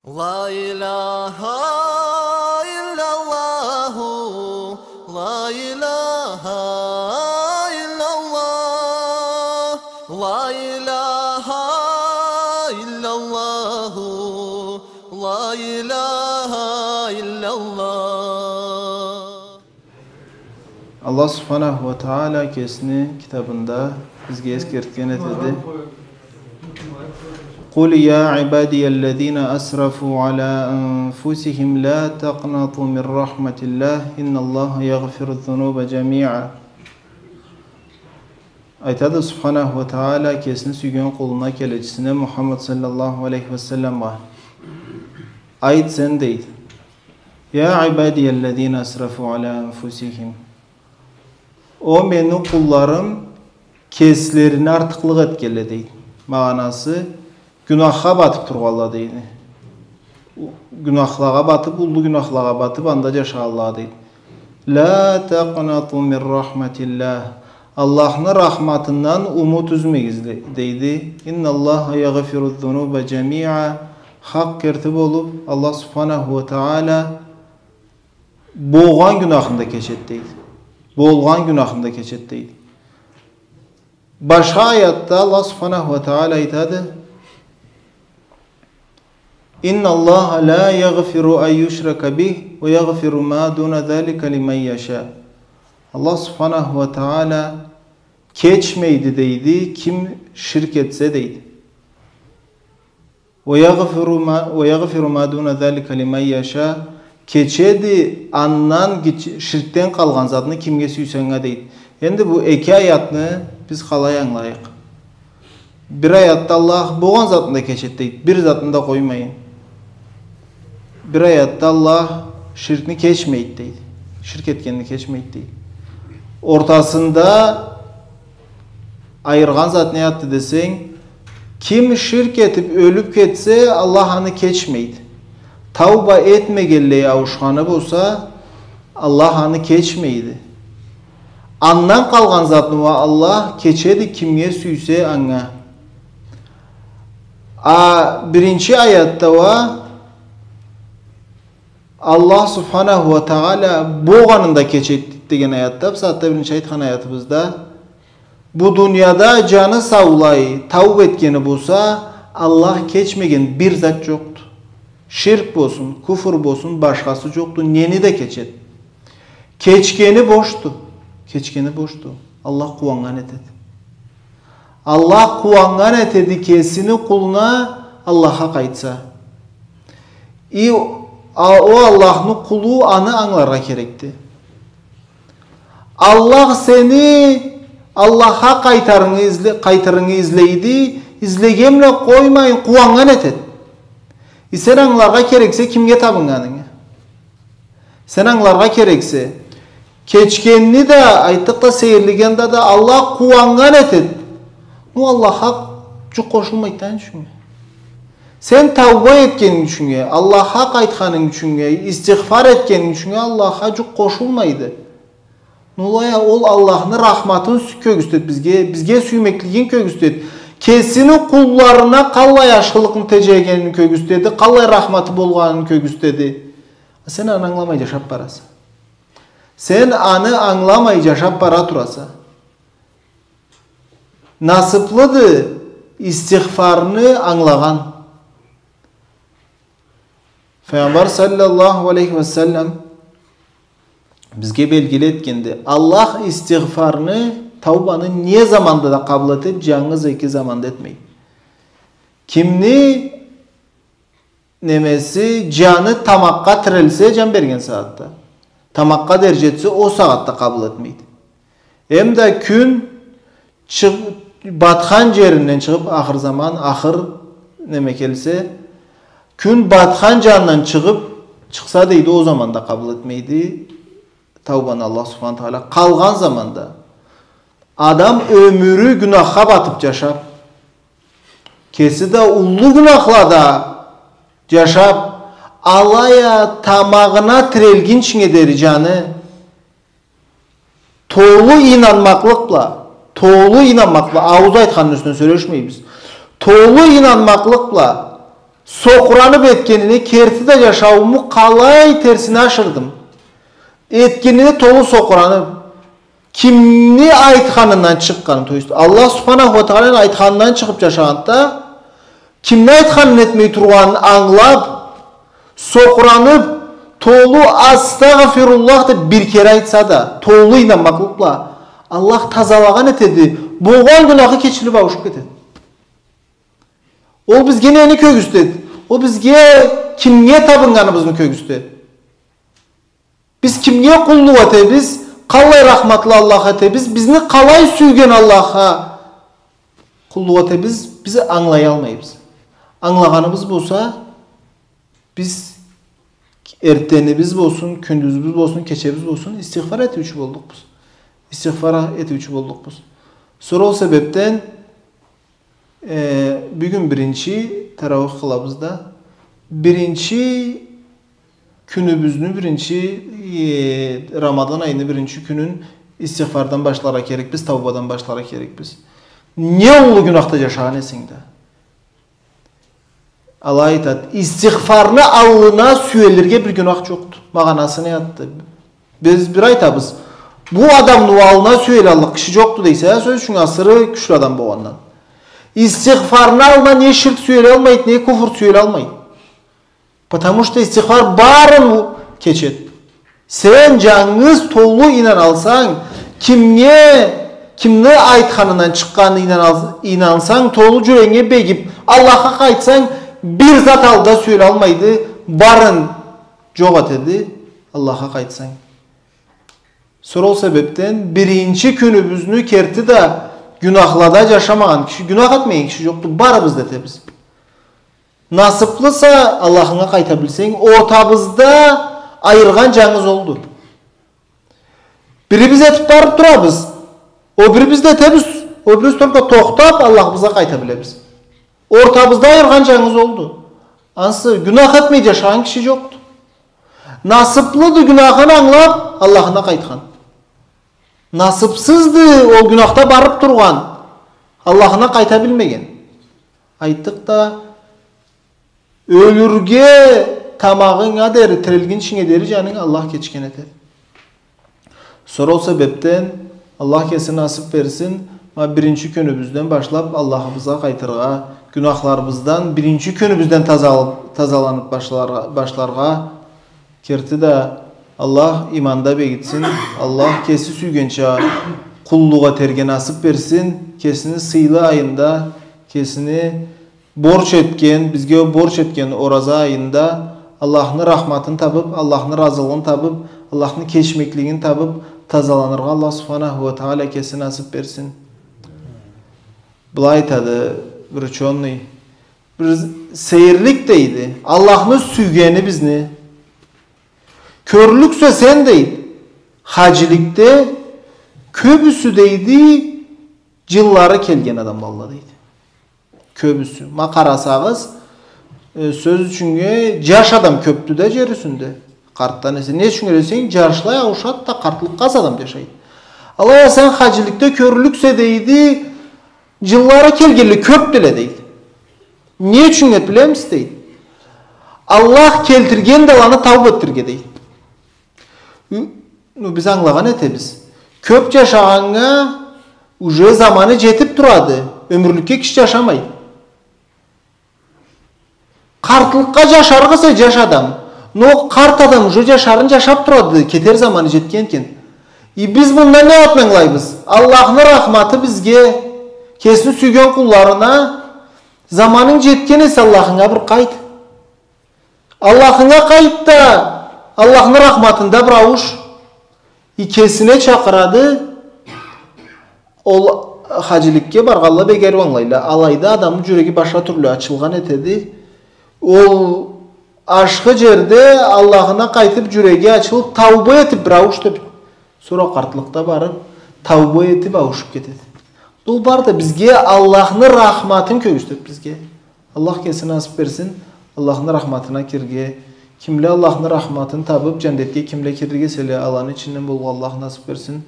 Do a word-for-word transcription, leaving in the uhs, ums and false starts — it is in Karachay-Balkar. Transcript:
لا إله إلا الله، لا إله إلا الله، لا إله إلا الله، لا إله إلا الله. Аллах субханаху уа тагъала кесини китабында бизге эсгертген этеди. قل يا عبادي الذين أسرفوا على أنفسهم لا تقنطوا من رحمة الله إن الله يغفر الذنوب جميعا. Айтады субханаху уа тагъала кесини сюйген къулуна, келечисине Мухаммад саллаллаху алейхи уа салламгъа. Айт сен, дейди. يا عبادي الذين أسرفوا على أنفسهم. О мени къулларым кеслерине артыкълыкъ этгенле, дейди. Магъанасы, гюнахха батып тургъанла, дейди. Гюнахлагъа батып, уллу гюнахлагъа батып, анда джашагъанла, дейди. لا تقنطوا من رحمة الله. Аллахны рахматындан умут юзмегиз, дейди. إن الله يغفر الذنوب جميعا. Хакъ керти болуп, Аллах субханаху уа тагъала болгъан гюнахын да кечет, дейди. Болгъан гюнахын да кечет, дейди. Башха аятда Аллах субханаху уа тагъала айтады: إن الله لا يغفر أن يشرك به ويغفر ما دون ذلك لمن يشاء. Аллах субханаху уа тагъала кечмейди, дейди, ким ширк этсе, дейди. ويغفر ما، ويغفر ما دون ذلك لمن يشاء. Кечеди андан гич-, ширкден къалгъан затны кимге сюйсе анга, дейди. Энди бу эки аятны биз къалай ангылайыкъ? Бир аятда Аллах болгъан затны да кечет, дейди. Бир затны да къоймайын. Бир аятда Аллах ширкни кечмейди, дейди. Ширк этгенни кечмейди, дейди. Ортасында айыргъан зат не затды десенг, ким ширк этип ёлюп кетсе, Аллах аны кечмейди. Тауба этмегенлей ауушханы болса, Аллах аны кечмейди. Андан къалгъан затны уа Аллах кечеди кимге сюйсе анга. А биринчи аятда уа Аллах субханаху уа тагъала болгъанын да кечет деген аятда, бусагъатда биринчи айтхан аятыбызда, бу дунияда джаны саулай тауба этгени болса, Аллах кечмеген бир зат джокъду. Ширк болсун, куфур болсун, башхасы джокъду, нени да кечет. Кечгени бошду, кечгени бошду. Аллах къууаннган этеди. Аллах къууаннган этеди кесини къулуна Аллахха къайтса. И, а, о Аллахны къулу аны ангыларгъа керекди. Аллах сени Аллахха къайтарынгы изле-, къайтарынгы излейди, излеген бла къоймайын, къууаннган этеди. И сен ангыларгъа керексе кимге табыннганынгы. Сен ангыларгъа керексе, кечгенни да, айтдыкъ да, сейирлегенни да Аллах къууаннган этеди. Ну, Аллахха джукъ къошулмайды да аны ючюннге. Сен тауба этгенинг ючюннге, Аллахха къайтханынг ючюннге, истигъфар этгенинг ючюннге Аллахха джукъ къошулмайды. Ну, алай а ол Аллахны рахматын сю-, кёргюзтеди бизге, бизге сюймеклигин кёргюзтеди. Кесини къулларына къаллай ашхылыкъны теджегенин кёргюзтеди, къаллай рахматы болгъанын кёргюзтеди. Сен аны ангыламай джашап бараса. Сен аны ангыламай джашап бара тураса. Насыплыды истигъфарны ангылагъан. Файгъамбар саллаллаху алейхи ва саллам бизге белгили этгенди, Аллах истигъфарны, таубаны не заманда да къабыл этеди, джангыз эки заманда этмейди. Кимни немеси, джаны тамакъгъа тирелсе, джан берген сагъатда, тамакъгъа дери джетсе, о сагъатда къабыл этмейди. Эм да кюн чы-, батхан джеринден чыгъып, ахыр заман, ахыр неме келсе, кюн батхан джанындан чыгъып чыкъса, дейди, о заманда къабыл этмейди таубаны Аллах субханаху уа тагъала. Къалгъан заманда адам ёмюрю гюнахха батып джашап, кеси да уллу гюнахлада джашап, алай а тамагъына тирелгинчинге дери джаны толу ийнанмакълыкъ бла, толу ийнанмакълыкъ бла, ауузда айтханны юсюнден сёлешмейбиз. Толу ийнанмакълыкъ бла, Сокъураныб этгенине керти да джашаууму къалай терсине ашырдым. Этгенине толу сокъураныб, кимни айтханындан чыкъгъанын, то есть Аллах Субханаху уа Тагъаланы айтханындан чыгъыб джашагъанында, кимни айтханын этмей тургъанын ангылаб, сокъураныб, толу «Астагъфируллах» деб бир кере айтса да, толу ийнанмакълыкъ бла, Аллах тазалагъан этеди, болгъан гюнахы кечилиб ауушуб кетеди. Ол бизге нени кёргюзтеди? Ол бизге кимге табыннганыбызны кёргюзтеди. Биз кимге къуллукъ этебиз, къаллай рахматлы Аллах этебиз, бизни къалай сюйген Аллахха къуллукъ этебиз, биз ангылаялмайбыз. Ангылагъаныбыз болса, биз эртденибиз болсун, кюндюзюбюз болсун, кечебиз болсун, истигъфар этиучю боллукъбуз. Истигъфар этиучю боллукъбуз. Сора ол себебден, э, бюгюн биринчи таравих къылабыз да, биринчи кюнюбюзню, биринчи, э, Рамадан айыны биринчи кюнюн истигъфардан башларгъа керекбиз, таубадан башларгъа керекбиз. Не уллу гюнахда джашагъан эсенг да. Алай айтады, истигъфарны аллына сюелирге бир гюнах джокъду. Магъанасы не затды? Биз бир айтабыз, бу адамны аллына сюелаллыкъ киши джокъду дейсе, сёз ючюн, асыры кючлю адам болгъандан. Истигъфарны аллына не ширк сюелалмайды, не куфур сюелалмайды. Потому что истигъфар барын кечеди. Сен джангыз толу ийнаналсанг, кимге, кимни айтханындан чыкъгъанына ийнанал-, ийнансанг, толу джюрегинге бегиб, Аллахха къайтсанг, бир зат алда сюелалмайды, барын джокъ этеди, Аллахха къайтсанг. Сора ол себебден биринчи кюнюбюзню керти да гюнахлада джашамагъан киши, гюнах этмеген киши джокъду, барыбыз да этебиз. Насыплыса, Аллахынга къайта билсенг, ортабызда айыргъан джангыз олду. Бирибиз этиб барыб турабыз, ол бирибиз да этебиз, ол бирибиз только тохтаб, Аллахыбызгъа къайта билебиз. Ортабызда айыргъан джангыз олду. Ансы гюнах этмей джашагъан киши джокъду. Насыплыды гюнахын ангылаб, Аллахына къайтхан. Насыпсызды ол гюнахда барыб тургъан, Аллахына къайта билмеген. Айтдыкъ да, ёлюрге тамагъынга дери, тирилгинчинге дери джанынг Аллах кечген этеди. Сора ол себебден Аллах кеси насыб берсин, ма биринчи кюнюбюзден башлаб Аллахыбызгъа къайтыргъа, гюнахларыбыздан биринчи кюнюбюзден тазал-, тазаланыб башларгъа, башларгъа. Керти да Аллах иманда бегитсин, Аллах кеси сюйгенча къуллукъ этерге насыб берсин, кесини сыйлы айында, кесини борч этген, бизге борч этген ораза айында Аллахны рахматын табыб, Аллахны разылыгъын табыб, Аллахны кечмеклигин табыб, тазаланыргъа Аллах Субханаху уа Тагъала кеси насыб берсин. Былай айтады бир учёный, бир сейирлик дейди, Аллахны сюйгени бизни. Кёрлюксе сен, дейди, хаджиликде кёбюсю, дейди, джыллары келген адамлалла, дейди. Кёбюсю. Ма къарасагъыз, э, сёз ючюннге, джаш адам кёбдю да джер юсюнде. Къартдан эсе. Не ючюннге десенг, джашлай ауушады да, къартлыкъгъа азы адам джашайды. Алай а сен хаджиликде кёрлюксе, дейди, джыллары келгенле кёбдюле, дейди. Не ючюннге билемисиз, дейди. Аллах келтирген да аланы тауб этдирирге, дейди. Ю-, ну, биз ангылагъан этебиз. Кёб джашагъаннга уже заманы джетиб турады. Ёмюрлюкге киши джашамайды. Къартлыкъгъа джашарыкъ эсе джаш адам. Но къарт адам уже джашарын джашаб турады, кетер заманы джетген экен. И биз мындан не затны ангылайбыз? Аллахны рахматы бизге, кесини сюйген къулларына, заманынг джетген эсе, Аллахынга бир къайт. Аллахынга къайт да, Аллахны рахматында бир аууш. И кесине чакъырады. Ол хаджиликге баргъанла бек ариу ангылайла. Алайда адамны джюреги башха тюрлю ачылгъан этеди. Ол ашхы джерде Аллахына къайтыб, джюреги ачылыб, тауба этиб бир ауушду. Сора къартлыкъда барыб, тауба этиб ауушуб кетеди. Ол бары да бизге Аллахны рахматын кёргюзтеди бизге. Аллах кеси насыб берсин Аллахны рахматына кирирге. Кимле Аллахны рахматын табыб, джандетге кимле киририк эселе, аланы ичинден болургъа Аллах насыб берсин.